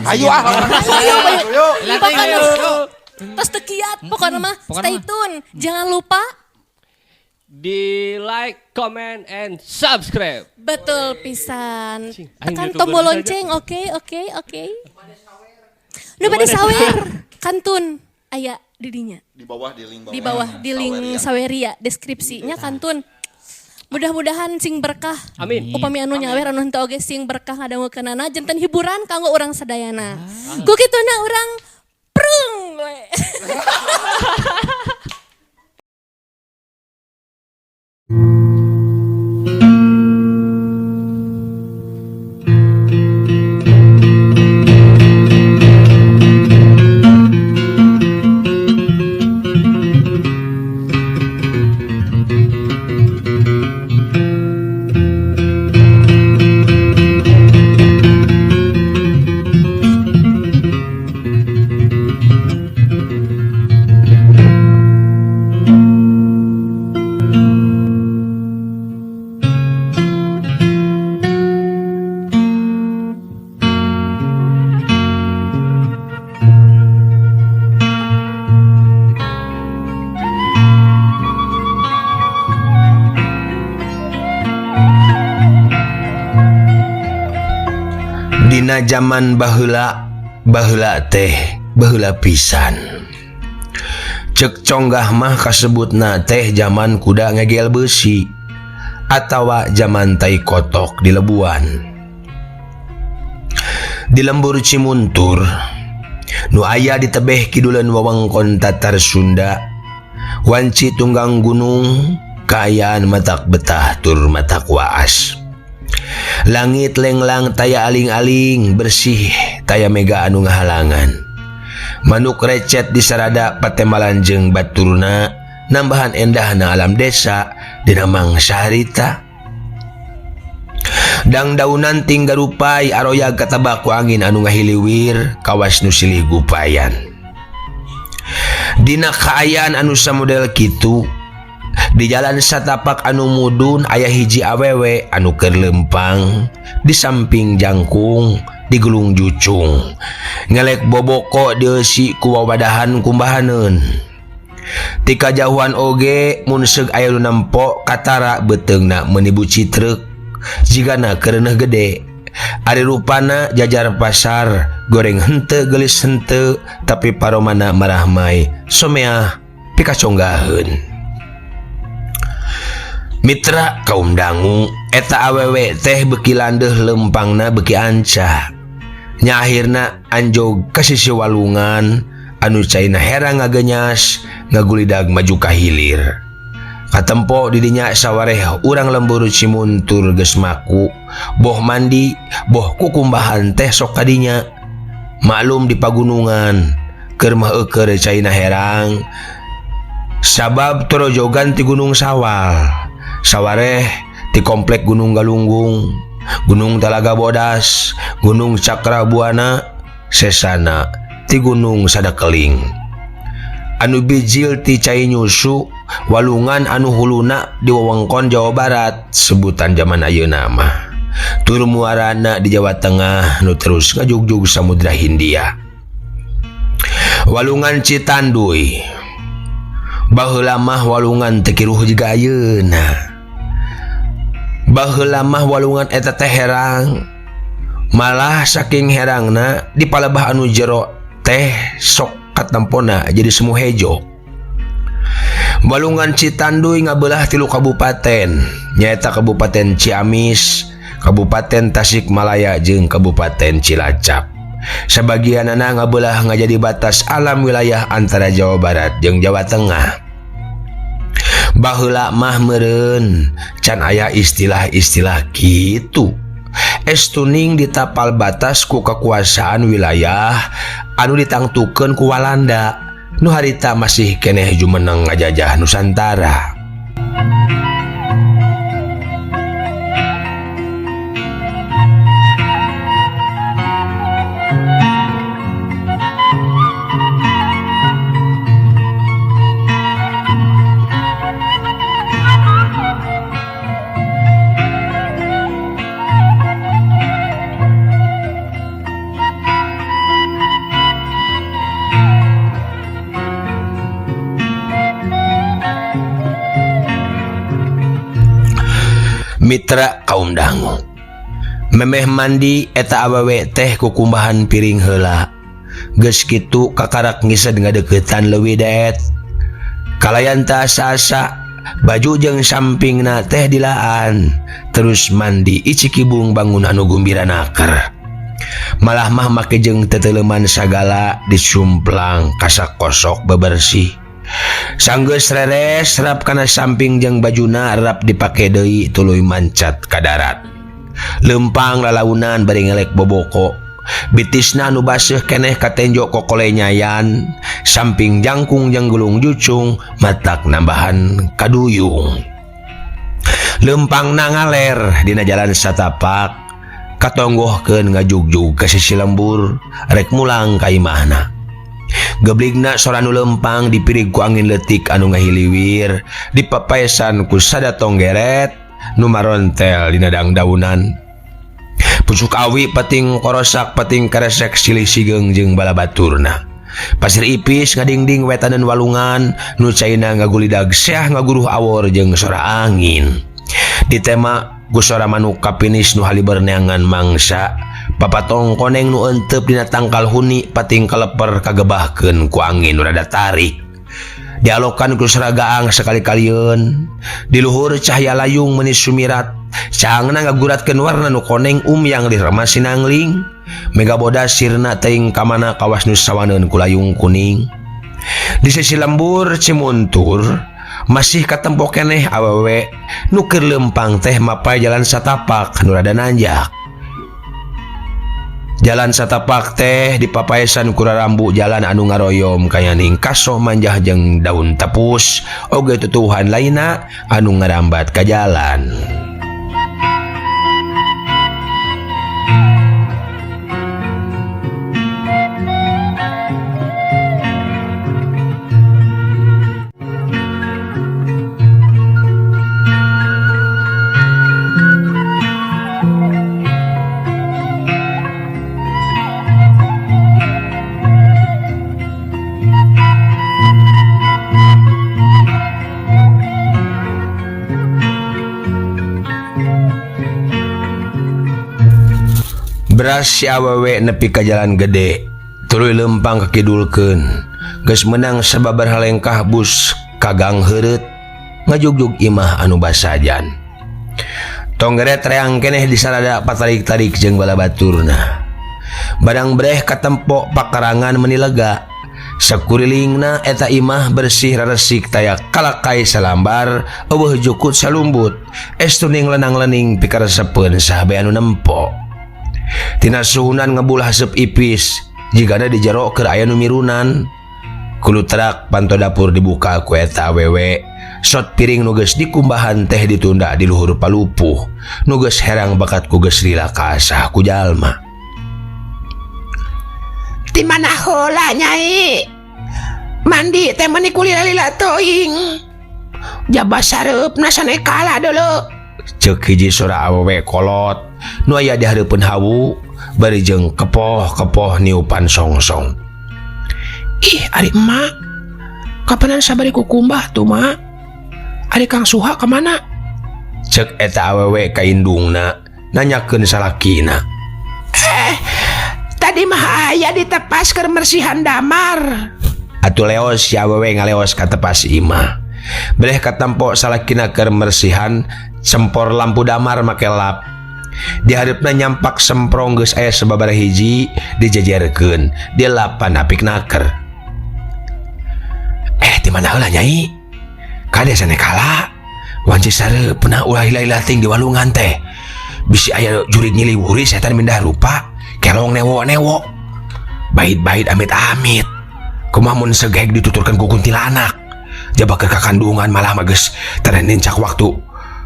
Ayo ah. Ayo, ayo. Ayo. Pokoknya tos teu kiat, pokoknya mah stay tune. Jangan lupa di like, comment, and subscribe. Betul pisan. Cing, aing Tekan YouTuber tombol saja. lonceng, oke, oke, oke. Nu bade sawer, kantun aya di dinya. Di bawah di link bawah. Di bawah di link Saweria deskripsinya kantun. Mudah-mudahan sing berkah. Amin. Upami anu nyawer anu henteu oge sing berkah ngadangukeunana janten hiburan kanggo urang sadayana. Ku kituna urang prung we. Dina jaman baheula, baheula teh baheula pisan. Cek conggah mah kasebutna teh jaman kuda ngegel besi atawa jaman tai kotok di lebuan. Di lembur Cimuntur nu aya di tebeh kiduleun wewengkon Tatar Sunda, wanci tunggang gunung kaayaan matak betah tur matak waas. Langit lenglang taya aling-aling bersih taya mega anu ngahalangan. Manuk recet di sarada patemalan jeung baturna nambahan endahna alam desa dina mangsa harita. Dangdaunan tinggarupai aroyag katabak ku angin anu ngahiliwir kawas nu silih gupayan. Dina kaayaan anu samodel kitu di jalan satapak anu mudun aya hiji awewe anu keur lempang di samping jangkung digulung jucung ngelek boboko dieusi ku wawadahan kumbahaneun. Ti kajauhan oge mun seug aya nu nempo katara beuteungna meuni bucitrek jigana kereuneuh gede. Ari rupana jajar pasar goreng henteu geulis henteu tapi paromana marahmai someah pikaconggaheun. Mitra kaum dangu eta awewe teh beuki landeuh lempangna beuki anca. Nya akhirna anjog ka sisi walungan anu caina herang ngagenyas ngagulidag maju ka hilir. Katempo di dinya sawareh urang lembur Cimuntur geus maku boh mandi boh kukumbahan teh sok kadinya. Maklum di pagunungan keur mah eueur caina herang sabab torojogan ti Gunung Sawal. Sawareh ti komplek Gunung Galunggung, Gunung Talaga Bodas, Gunung Cakrabuana, sesana ti Gunung Sadakeling. Anu bijil ti cai nyusu walungan anu huluna di wewengkon Jawa Barat sebutan zaman ayeuna mah. Tur muarana di Jawa Tengah nu terus ngajugjug Samudra Hindia. Walungan Citanduy. Baheula mah walungan teu kiruh jiga ayeuna. Baheula mah walungan eta teh herang. Malah saking herangna di palebah anu jero teh sok katempona jadi semu hejo. Walungan Citanduy ngabelah tilu kabupaten, nyaeta Kabupaten Ciamis, Kabupaten Tasikmalaya jeung Kabupaten Cilacap. Sabagianana ngabelah ngajadi batas alam wilayah antara Jawa Barat jeung Jawa Tengah. Baheula mah meureun can aya istilah-istilah kitu. Estuning ditapal batas ku kekuasaan wilayah anu ditangtukeun ku Walanda nu harita masih keneh jumeneng ngajajah Nusantara. Mitra kaum dangu. Memeh mandi eta awewe teh kukumbahan piring heula. Geus kitu kakarak ngised ngadeukeutan leuwih deet. Kalayan teu asa-asa baju jeung sampingna teh dilaan. Terus mandi icikibung bangun anu gumbira naker. Malah mah make jeung teteleuman sagala disumplang kasakosok bebersih. Sanggeus reres rap kana samping jeung bajuna rap dipake deui tuluy mancat ka darat. Lempang lalaunan bari ngelek boboko. Bitisna nu baseuh keneh katenjo kokole nyayan, samping jangkung jeung gulung jucung matak nambahan kaduyung. Lempangna ngaler dina jalan satapak, katonggohkeun ngajugjug ka sisi lembur rek mulang ka imahna. Gebligna sora nu lempang dipirig ku angin leutik anu ngahiliwir, dipapaesan ku sada tonggeret nu marontel dina dangdaunan. Pucuk awi peting korosak peting keresek silih sigeung jeung balabaturna. Pasir ipis ngadingding wetaneun walungan nu caina ngagulidag seah ngaguruh awor jeung sora angin. Ditema ku sora manuk kapinis nu haliber neangan mangsa. Papatong koneng nu enteup dina tangkal huni pating kaleper kagebahkeun ku angin nu rada tarik. Dialokan ku sora gaang sakali-kalieun. Di luhur cahaya layung meuni sumirat. Caangna ngaguratkeun warna nu koneng umyang diremas sinangling. Mega bodas sirna teuing kamana kawas nu sawaneun ku layung kuning. Di sisi lembur Cimuntur masih katempo keneh awewe nu keur lempang teh mapay jalan satapak nu rada nanjak. Jalan satapak teh dipapaesan ku rarambu jalan anu ngaroyom kayaning kasoh manjah jeung daun tepus oge tutuwuhan lainna anu ngarambat ka jalan. Beras si awewe nepi ka jalan gede, tuluy lempang kakidulkeun. Geus meunang sababaraha lengkah bus kagang heureut ngajugjug imah anu basajan. Tonggeret reang keneh disarada patarik-tarik jeung balabaturna. Barang breh katempo pakarangan meuni lega. Sakurilingna eta imah bersih raresik taya kalakai salambar eueuh jukut salumbut. Estuning lenang-lening pikaresepeun saha anu nempo. Tina suhunan ngebul haseup ipis jigana di jero keur aya nu mirunan. Kulutrak panto dapur dibuka ku eta awewe. Sot piring nu geus dikumbahan teh ditunda di luhur palupuh. Nu geus herang bakat ku geus lila kaasah ku jalma. Ti mana heula nyai? Mandi teh meuni ku lila-lila teuing. Jaba sareupna sanekala deuleu. Ceuk hiji sora awewe kolot nu aya di hareupeun hawu bari jeung kepoh-kepoh niupan songsong. Ih, ari emak. Kapanan sabari kukumbah tuh, Mak? Ari Kang Suha kemana? Cek eta awewe ka indungna nanyakeun salakina. Tadi mah aya ditepas keur mersihan damar. Atuh leos si awewe ngaleos ka tepas imah. Beleh katempo salakina keur mersihan sempor lampu damar make lap. Di hareupna nyampak semprong geus aya sababaraha hiji dijejerkeun dilapan apik naker. Di mana heula nyai? Kade sanekala? Wanci sareupna ulah lila-lila ting di walungan teh. Bisi aya jurig nyiliwuri setan mindah rupa, kelong newo-newo. Bait-bait amit-amit. Kumaha mun segeg dituturkeun ku kuntilanak. Jaba keur kakandungan malah mah geus teu nincak waktu.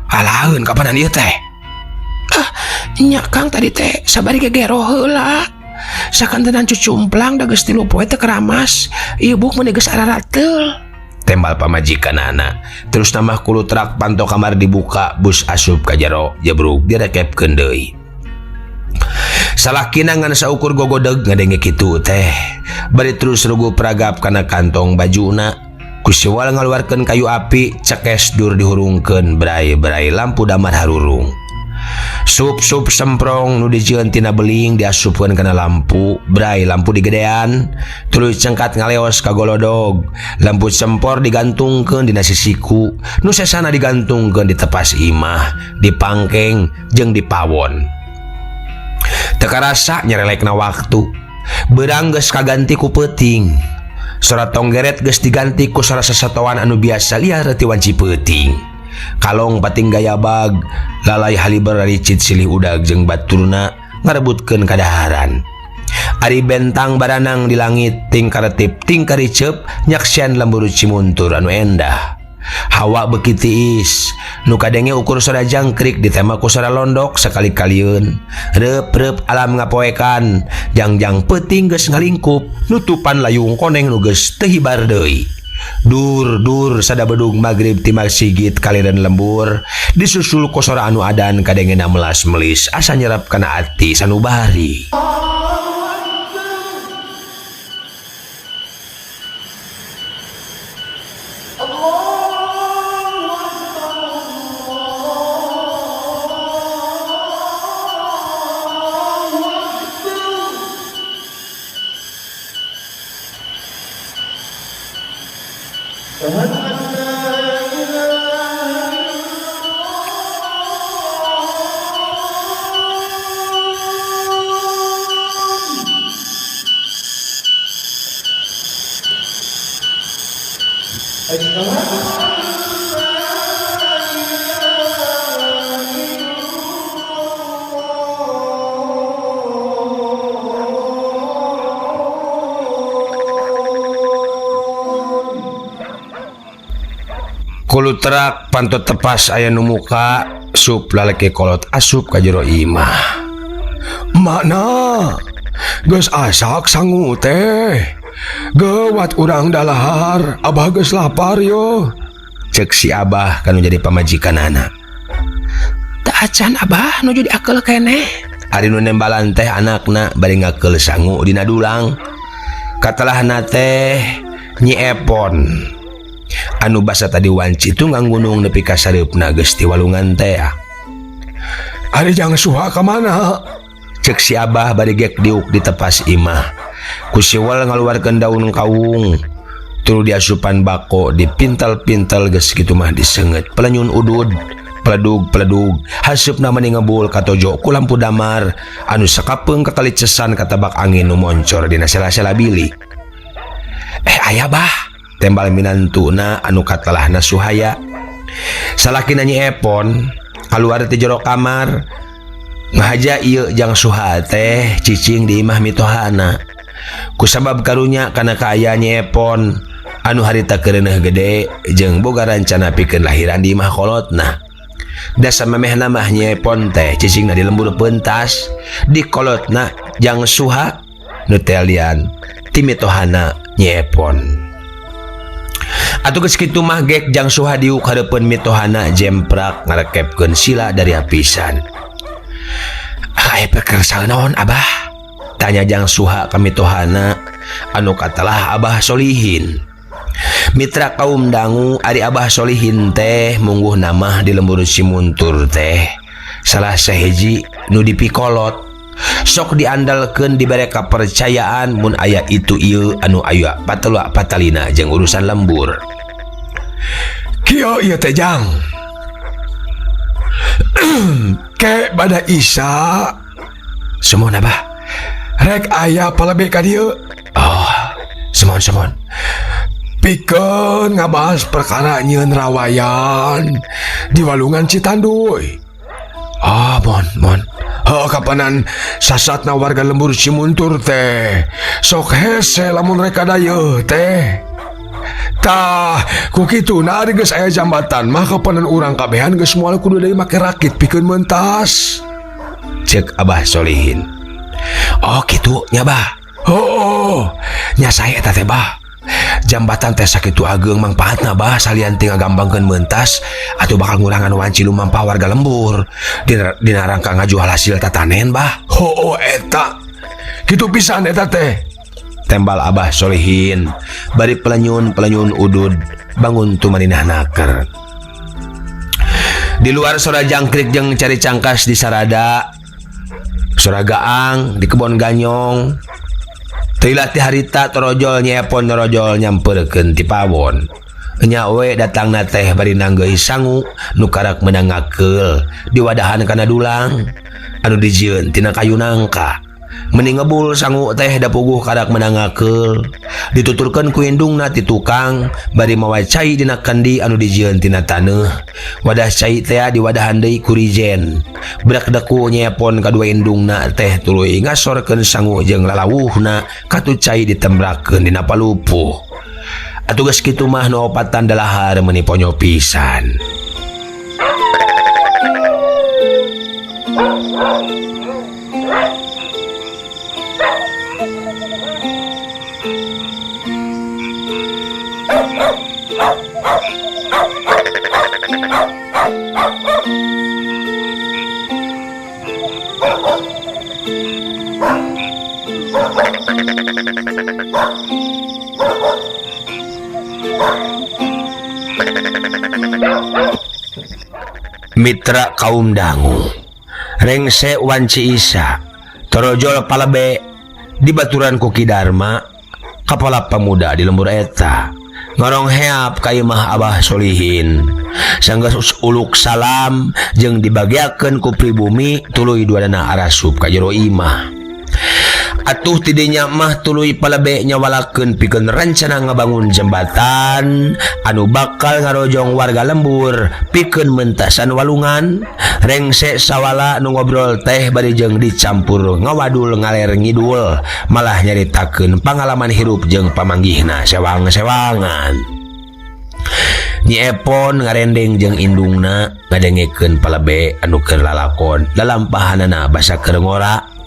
Alaeun kapanan ieu teh? Nya Kang tadi teh sabari gegero heula. Sakantenan cucumplang da geus 3 poe teh keramas. Ieu buk meuni geus ararateul. Tembal pamajikanana. Terus nambah kulutrak panto kamar dibuka bus asup ka jero jebrug direkepkeun deui. Salakina ngan saukur gogodeg ngadenge kitu teh. Bari terus rugu pragap kana kantong bajuna. Ku siwal ngaluarkeun kayu api cekes dur dihurungkeun berai-berai lampu damar harurung. Sup-sup semprong nu dijieun tina beling diasupkeun kana lampu, berai lampu digedean, tuluy cengkat ngaleos ka golodog. Lampu sempor digantungkeun dina sisiku, nu sesana digantungkeun di tepas imah, di pangkeng jeung di pawon. Teu karasa nyerelekna waktu. Beurang geus kaganti ku peuting. Sora tonggeret geus diganti ku sora sasatoan anu biasa liar ti wanci peuting. Kalong pating gayabag, lalai haliber ricit silih udag jeung baturna ngarebutkeun kadaharan. Ari bentang baranang di langit ting karetip ting kariceup nyaksian lembur Cimuntur anu endah. Hawa beuki tiis, nu kadenge ukur sora jangkrik ditema ku sora londok sakali-kalieun. Reup-reup alam ngapoekan, jangjang peuting geus ngalingkup, nutupan layung koneng nu geus teu hibar deui. Dur-dur sadabedug magrib ti masigit kaliren lembur, disusul ku sora anu adan kadengena melas-melis asa nyerap kana ati sanubari. Kulutrak panto tepas aya nu muka sup lalaki kolot asup ka jero imah. Makna geus asak sangu teh. Gewat urang dalahar, abah geus lapar yo. Cek si abah kanu jadi pamajikanana. Teu acan abah nu jadi akeul keneh. Ari nu nembalan teh anakna bari ngakeul sangu dina dulang. Katelahna teh Nyi Epon. Anu basa tadi wanci tunggang gunung nepi ka sareupna geus ti walungan teh. Ari jang Suha ka mana? Cek si abah bari gek diuk di tepas imah. Ku siwal ngaluarkeun daun kawung. Tuluy diasupan bako dipintal-pintal geus kitu mah diseungeut pelenyun udud, peledug-peledug, haseupna mani ngebul katojo ku lampu damar anu sakapeung kakalicesan katabak angin nu moncor dina sela-sela bilik. Aya bah. Tembal minantuna anu katelahna Suhaya. Salakina Nyi Epon kaluar ti jero kamar ngahaja ieu jang Suha teh cicing di imah mitohana. Kusabab karunya kana kaaya Nyi Epon anu harita keureuneuh gede jeung boga rancana pikeun lahiran di imah kolotna. Dasa memehna mah Nyi Epon teh cicingna di lembur pentas di kolotna jang Suha nu telian ti mitohana Nyi Epon. Atuh geus kitu mah gek jang Suha diuk hareupeun mitohana jemprak ngarekepkeun sila dari hapisan. Aya pekersa naon abah? Tanya jang Suha ka mitohana anu katelah Abah Solihin. Mitra kaum dangu ari Abah Solihin teh mungguh namah di lembur Cimuntur teh salah sahiji nu dipikolot. Sok diandalkeun dibere kapercayaan mun aya itu ieu anu aya patela patalina jeung urusan lembur. Kieu ieu teh jang. Ke bada Isa. Sumon abah. Rek aya palebih ka dieu. Oh, sumon. Pikeun ngabahas perkara nyieun rawayan di walungan Citanduy. Oh, mon. Heuh, kapanan sasatna warga lembur Cimuntur teh sok hese lamun rek kadayeuh teh. Tah, ku kituna ari geus aya jambatan mah kapanan urang kabehan geus moal kudu deui make rakit pikeun mentas. Cek Abah Solihin. Oh, kitu nya bah. Heuh, nya sae eta teh bah. Jambatan teh sakitu ageung mangpaatna bah salian ti ngagampangkeun mentas atuh bakal ngurangan wanci lumampah warga lembur dina rangka ngajual hasil tatanen bah. Heuh, eta. Kitu pisan eta teh. Tembal Abah Solihin bari pelenyun-pelenyun udud bangun tumaninah naker. Di luar sora jangkrik jeung cari cangkas di sarada, sora gaang di kebon ganyong. Teu lila ti harita torojol nyepon torojol nyamperkeun ti pawon. Nya we datangna teh bari nanggeui sangu nu karak meunang ngakeul diwadahan kana dulang anu dijieun tina kayu nangka. Meni ngebul sangu teh da puguh karak meunang ngakeul. Dituturkeun ku indungna ti tukang bari mawa cai dina kendi anu dijieun tina taneuh. Wadah cai teh diwadahan deui ku rijen. Brekdeku nyepon kadua indungna teh tuluy ngasorkeun sangu jeung lalawuhna katu cai ditembrakeun dina palupuh. Atuh geus kitu mah nu opatan dalahar meuni ponyo pisan. Mitra kaum dangu rengse wanci Isa torojol palebe di baturan ku Ki Darma kepala pemuda di lembur eta ngorong heap ka imah Abah Solihin sanggeus uluk salam jeung dibagiakeun ku pribumi tuluy duanana arasup ka jero imah. Atuh tidinya mah tuluy palebe nyawalakeun pikeun rencana ngabangun jembatan anu bakal ngarojong warga lembur pikeun mentasan walungan. Rengse sawala nu ngobrol teh bari jeung dicampur ngawadul ngaler ngidul malah nyaritakeun pangalaman hirup jeung pamanggihna sewang-sewangan. Nyi Epon ngarendeng jeung indungna ngadengekeun palebe anu keur lalakon lalampahanana basa keur ngora.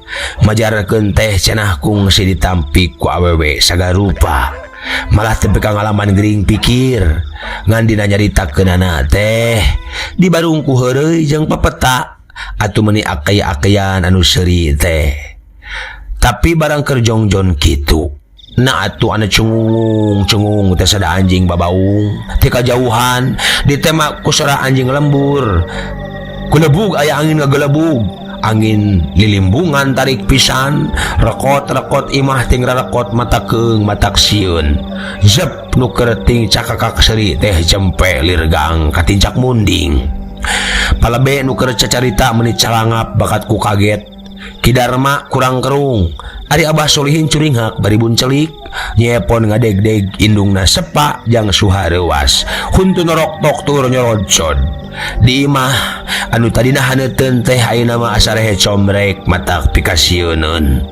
Majarkeun teh cenah kungsi ditampik ku awewe sagarupa malah tepi ka ngalaman gering pikir ngan dina nyaritakeunana teh dibarung ku heureuy jeung pepeta atuh meuni akay-akayan anu seuri teh. Tapi barang keur jongjon kitu na atuh anu cengung-cengung teh sada anjing babaung ti kajauhan ditema ku sora anjing lembur kulebug aya angin ngagelebug angin lilimbungan tarik pisan rekot-rekot imah ting rarekot mata keung matak sieun zep nu kerting cakakak seuri teh jempe lirgang katincak munding. Palebe nu keur cacarita meuni calangap bakat ku kaget. Ki Darma kurang kerung ari Abah Solihin curinghak bari buncelik nyepon ngadegdeg indungna sepa jang suha reuas huntu norok tok tur nyorocod. Di imah anu tadina haneuteun teh ayeuna mah asa rehe combrek matak pikasieuneun.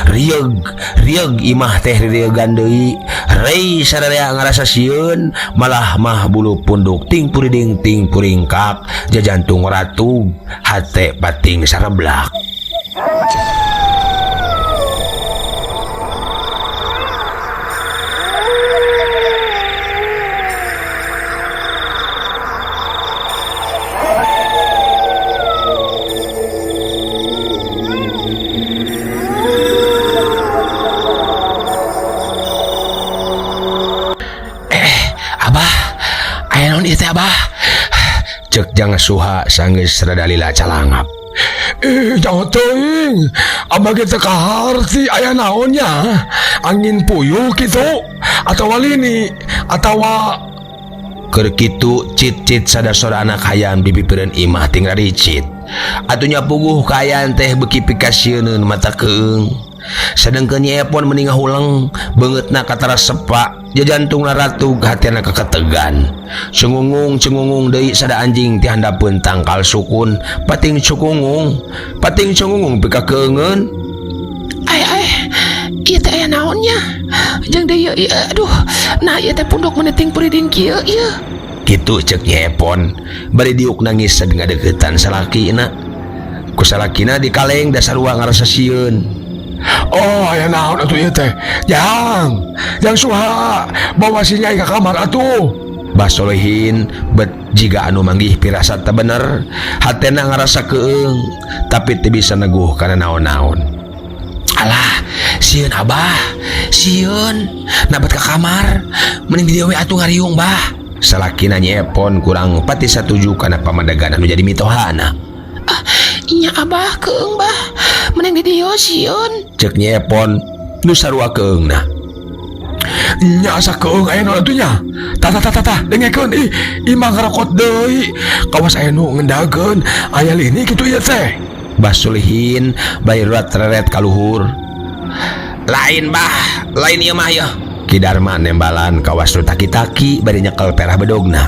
Rieug rieug imah teh ririegan deui rei sararea ngarasa sieun malah mah bulu punduk ting puriding ting puringkak jajantung ratug hate pating sareblak. Cek jang suha sanggeus rada lila calangap. Jangan teuing. Abah ge teu kaharti aya naonnya. Angin puyuh kitu atawa lini atawa keur kitu cit-cit sada sora anak hayam di pipireun imah ting raricit. Atuh nya puguh kaayaan teh beuki pikasieuneun mata keung. Sadengkeun Nyi Epon meni ngahuleng beungeutna katara sepa jajantungna ratug hatena keketegan. Cengungung cengungung deui sada anjing ti handapeun tangkal sukun pating cukungung pating cungungung pika keungeun. Ay ay ieu teh aya naonnya jeung deui ieu aduh nah ieu teh punduk meuni ting puriding kieu ieu. Kitu ceuk Nyi Epon bari diuk nangis sadenga deukeutan salakina. Ku salakina dikaleng dasar sarua ngarasa sieun. Oh, aya naon atuh ieu teh? Jang, jang suha, bawa si Nyai ka kamar atuh. Bah Solihin bet jiga anu manggih pirasat teu bener, hatena ngarasa keung, tapi teu bisa neguh kana naon-naon. Alah, sieun Abah, Sieun nabat ka kamar mending di dieu we atuh ngariung bah. Salakina Nyi Epon kurang pati satuju kana pamadegan anu jadi mitohana. Ah, nya abah keung bah mending di dieu sieun. Cek Nyi Epon nu sarua keungna. Nya asa keung aya nu atuh nya. Tah tah tah tah dengekeun ih imah ngarokot deui. Kawas aya nu ngendageun aya lini kitu ieu teh. Bah Sulihin bari reret ka luhur. Lain bah, lain ieu mah yeuh. Ki Darma nembalan kawas nu taki-taki bari nyekel perah bedogna.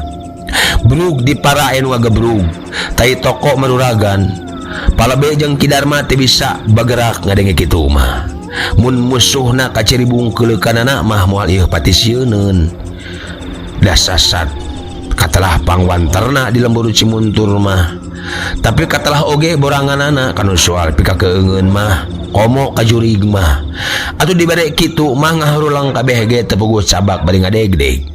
Brug di para aya nu ngagebrug, tai toko meruragan. Palebe jeung Ki Darma teu bisa bagerak ngadenge kitu mah. Mun musuhna kaciri bungkeuleukanana mah moal ieu pati sieuneun. Da sasat katelah pangwanterna di lembur Cimuntur mah. Tapi katelah oge boranganana kanu soal pikakeungeun mah. Komo kajurig mah. Atuh dibere kitu mah ngaharulang kabeh ge teu puguh cabak bari ngadegdeg.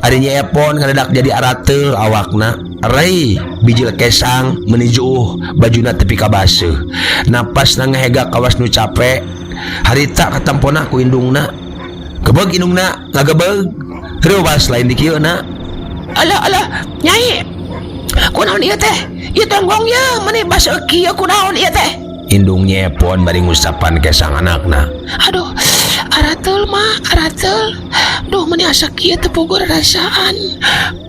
Ari Nyi Epon ngadadak jadi arateul awakna, rei bijil kesang meuni juuh bajuna tepi ka baseuh. Napasna ngahegak kawas nu cape, harita katempona ku indungna. Gebeg indungna ngagebeg, reuwas lain dikieuna. Alah alah, nyai. Kunaon ieu teh? Ieu tonggong ye meuni baseuh kieu kunaon ieu teh? Indung Nyi Epon bari ngusapan kesang anakna. Aduh, arateul mah, arateul. Duh, meuni asa kieu teu puguh rarasaan.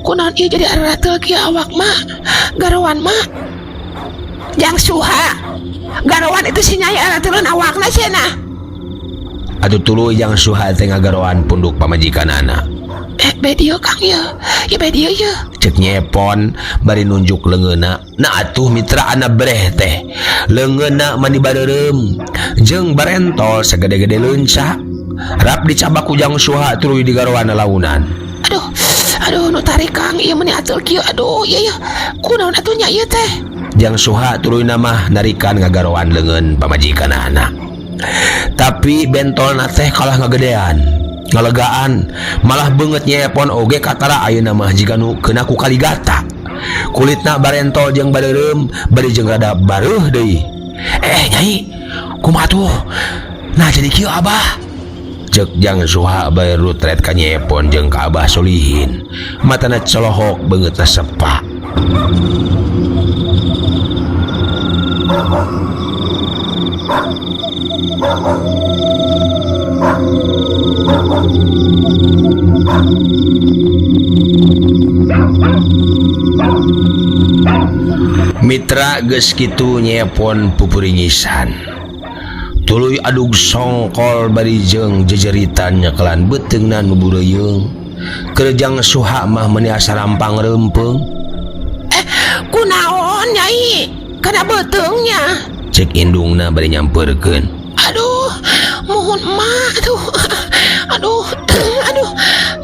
Kunaon ieu jadi arateul kieu awak mah? Garowan mah. Jang Suha. Garowan itu si nyai arateuleun awakna cenah. Atuh tuluy Jang Suha teh ngagaroan punduk pamajikanana. Be dieu Kang ye. Ye be dieu ye. Cek Nyi Epon bari nunjuk leungeunna. Nah atuh mitra ana breh teh. Leungeunna mani bareureum jeung barentol sagede-gede leunca. Rap dicabak ku Jang Suha tuluy digaroan launan. Aduh, aduh nu tarik Kang ieu meuni ateul kieu. Aduh, ieu ieu. Kunaon atuh nya ieu teh? Jang Suha tuluy mah narikan ngagaroan leungeun pamajikanana. Tapi bentolna teh kalah ngagedean, ngalegaan, malah beungeut Nyi Epon oge katara ayeuna mah jiga nu keuna ku kaligata. Kulitna barentol jeung bareureum bari jeung rada bareuh deui. Nyai, kumaha tuh? Nah jadi kieu abah. Cek Jang Suha bari rutret ka Nyi Epon jeung ka Abah Solihin. Matana colohok beungeutna sepa. Mitra geus kitu Nyi Epon pupuringisan. Tuluy adug songkol bari jeung jejeritan nyekelan beuteungna nu bureuyeung. Keur Jang Suha mah meuni asa rampang reumpeung. Kunaon nyai? Kana beuteungnya? Cek indungna bari nyampeurkeun. Aduh, muhun emak, aduh. Aduh, aduh.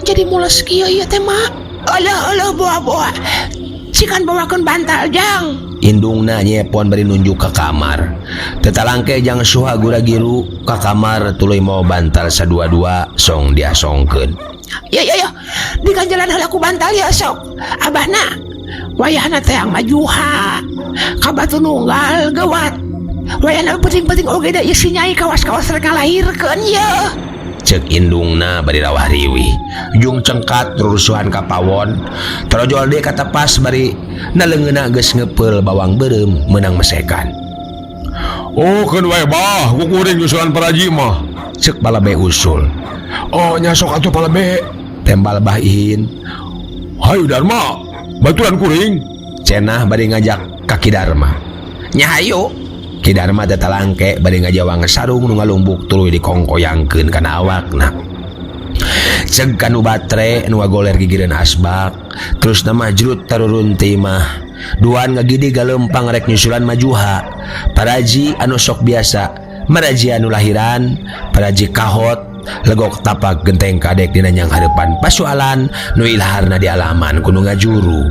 Jadi mules kieu ieu teh mak. Alah, alah, boa-boa. Cikan bawakeun bantal jang. Indungna Nyi Epon bari nunjuk ka kamar. Tetalangke Jang Suha gura-giru ka kamar tuluy mawa bantal sadua-dua song diasongkeun. Ya ya ya, diganjalan heula ku bantal ya sok. Abahna wayahna teh yang majuha. Ka batu nunggal gawat. Wayahna penting-penting oge da ieu si nyai kawas-kawas rek ngalahirkeun ye. Cek indungna bari rawah riwih. Jung cengkat rurusuhan ka pawon. Torojol deui ka tepas bari naleungeunna geus ngepeul bawang beureum meunang mesekan. Oh keun wae bah, ku kuring nyusulan paraji mah. Cek balabe usul. Oh nya sok atuh palabe. Tembal Bah Ihin. Hayu Darma, baturan kuring. Cenah bari ngajak ka Ki Darma. Nya hayu. Ki Darma teh talangke bari ngajawang sarung nu ngalumbuk tuluy dikongkoyangkeun kana awakna. Ceg kanu batre nu ngagoler gigireun asbak, terus nama jrut tarurun timah. Duan ngagidi galempang rek nyusulan majuha. Paraji anu sok biasa, maraji anu lahiran, paraji kahot, legok tapak genteng kadek dina nyang hareupan pasualan nu ilharna di alaman kudu ngajuru.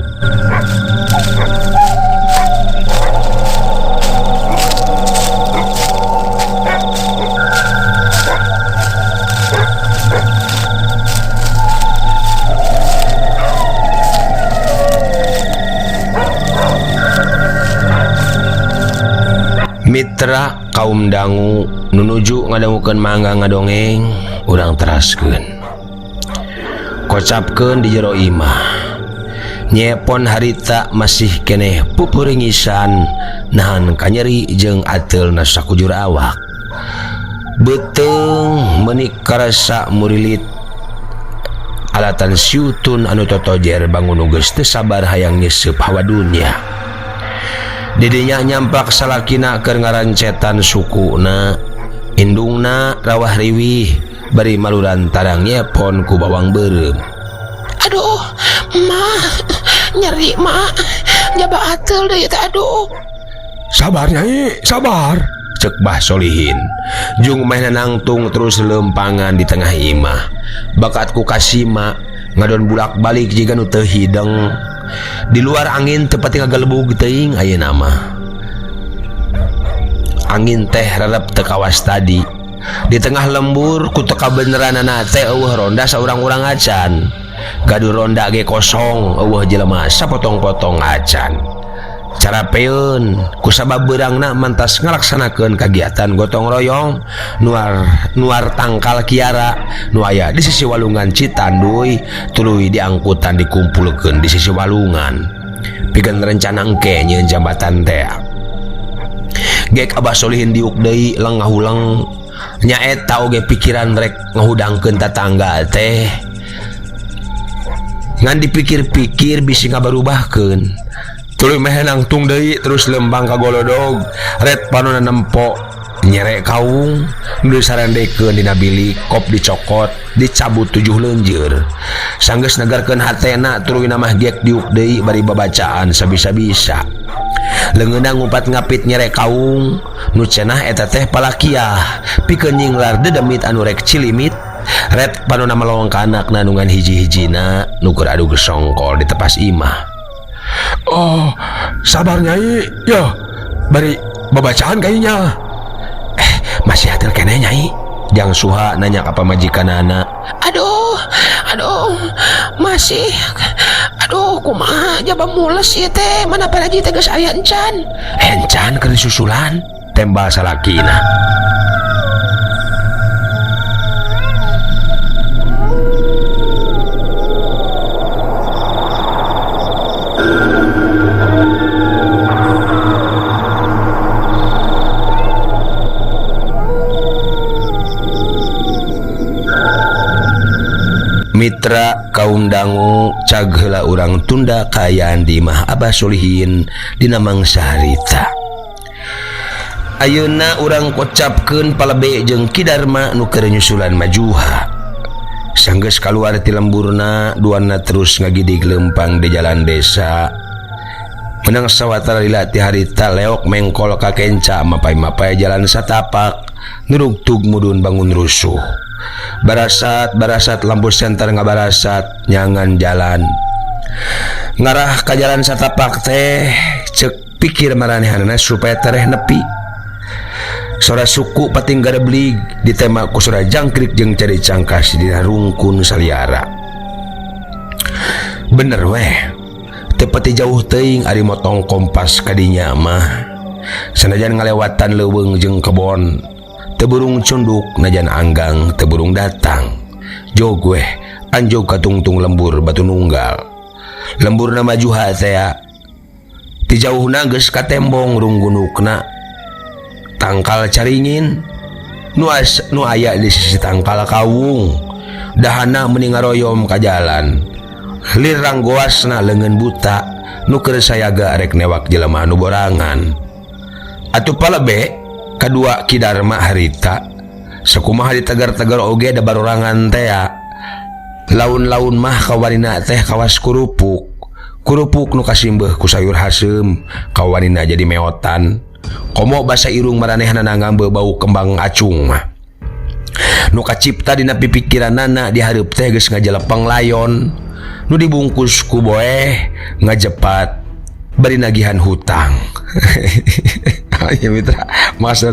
Mitra kaum dangu Nu nuju ngadangukeun mangga ngadongeng urang teraskeun. Kocapkeun di jero imah. Nyepon harita masih keneh pupuringisan nahan kanyeri jeung atelna sakujur awak. Beuteung meuni karasa murilit alatan siutun anu totojer bangun nu geus teu sabar hayang nyeseup hawa dunya. Didinya nyampak salakina keur ngarancetan sukuna, indungna rawah riwih bari maluran tarang nyepon ku bawang beureum. Aduh, mah nyeri mah, jaba atel deui teh aduh. Sabar Nyai, sabar. Cek Bah Solihin. Jung meh nangtung terus lempangan di tengah imah. Bakat ku kasima ngadon bulak-balik jiga nu teu hideng. Di luar angin teu pati ngagelebug teuing ayeuna mah. Angin teh rerep teu kawas tadi. Di tengah lembur ku teu kabeneranana teh eueuh ronda saurang-urang acan. Gaduh ronda ge kosong eueuh jelema sapotong-potong acan. Carapeun kusabab beurangna mantas ngalaksanakeun kagiatan gotong royong nuar tangkal kiara nu aya di sisi walungan Citanduy tuluy diangkutan dikumpulkeun di sisi walungan pikeun rencana engke nyieun jambatan teh. Gek Abah Solihin diuk deui leng ngahuleng nyaeta oge pikiran rek ngahudangkeun tatangga teh ngan dipikir-pikir bisi ngabarubahkeun. Tuluy meh nangtung deui terus lembang ka golodog ret panona nempo nyerek kaung nu disarendekeun dina bilik kop dicokot dicabut 7 leunjeur sanggeus negarkeun hatena tuluy mah gek diuk deui bari babacaan sabisa-bisa leungeunna ngumpat ngapit nyerek kaung nu cenah eta teh palakiah pikeun nyinglar dedemit anu rek cilimit ret panona melong ka anakna nu ngan hiji-hijina nu keur adu gesongkol di tepas imah. Oh, sabar Nyai, yo, bari babacaan kayaknya. Masih hatil keneh Nyai. Jang Suha nanya ka pamajikanana. Aduh, aduh, masih. Aduh, kumaha jaba mules ieu teh, mana paraji teh geus aya encan. Encan keur disusulan, tembal salakina. Mitra kaum dangu cag heula urang tunda kaayaan di imah Abah Solihin dina mangsa harita. Ayeuna urang kocapkeun palebe jeung Ki Darma nu keur nyusulan Majuha. Sanggeus kaluar ti lemburna duana terus ngagidig leumpang di jalan desa. Menang sawatara lila ti harita leok mengkol ka kenca mapay-mapay jalan satapak nurugtug mudun bangun rusuh. Barasat lampu senter ngabarasat nyangan jalan ngarah ka jalan satapak teh cek pikir maranehanana supaya tereh nepi. Sora suku pating gareblig ditema ku sora jangkrik jeung cari cangkas dina rungkun saliara. Bener weh teu pati jauh teuing ari motong kompas kadinya mah sanajan ngalewatan leuweung jeung kebon. Teburung cunduk najan anggang teburung datang. Jog weh anjog katungtung lembur batu nunggal. Lemburna Majuha tea. Ti jauhna geus katembong runggunukna. Tangkal caringin nu aya di sisi tangkal kawung. Dahana meuni ngaroyom ka jalan. Lir ranggoasna leungeun buta nu keur sayaga rek newak jelema nu borangan. Atuh palebe kadua Ki Darma harita sakumaha ditegar-tegar oge da barorangan tea. Laun-laun mah kawanina teh kawas kurupuk. Kurupuk nu kasimbeuh ku sayur haseum kawanina jadi meotan. Komo basa irung maranehna ngambe bau kembang acung mah. Nu kacipta dina pipikiranana dihareup teh geus ngajelepeng layon nu dibungkus ku boeh ngajepat bari nagihan hutang. Ya mitra, masa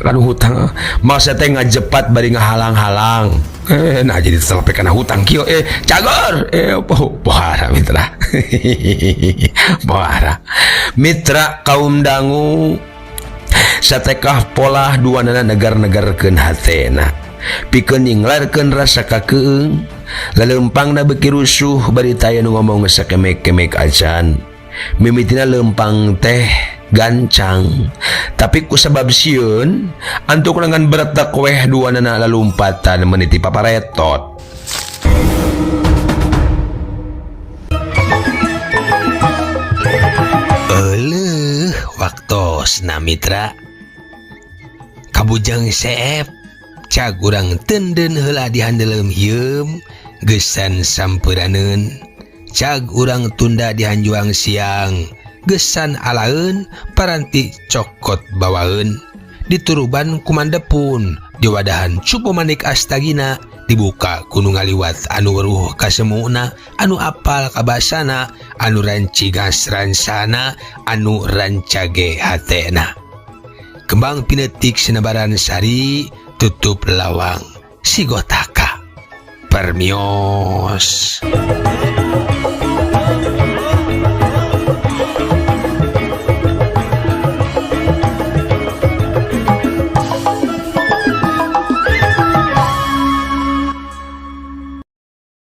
kanu hutang, masa teh ngajepat bari ngahalang-halang. Nah jadi terlepe kana hutang kieu cagor. Pohara mitra. Pohara. Mitra kaum dangu Satekah polah duanana negar-negarkeun hatena. Pikeun nyinglarkeun rasa kakeung, laleumpangna beuki rusuh bari taya nu ngomong sakemek-kemek acan. Mimitina leumpang teh gancang, tapi kusabab sieun antukna ngan beretek weh duanana lalumpatan meniti paparetot. Euleuh waktosna mitra. Kabujang seep cag urang tenden heula di handeuleum hieum geusan sampeunaneun. Cag urang tunda di hanjuang siang geusan alaeun paranti cokot bawaeun. Dituruban kumandepun diwadahan cupu manik astagina dibuka ku nu ngaliwat anu weruh kasemuna anu apal kabasana anu rancigas ransana anu rancage hatena. Kembang pinetik sinebaran sari tutup lawang sigotaka. Permios.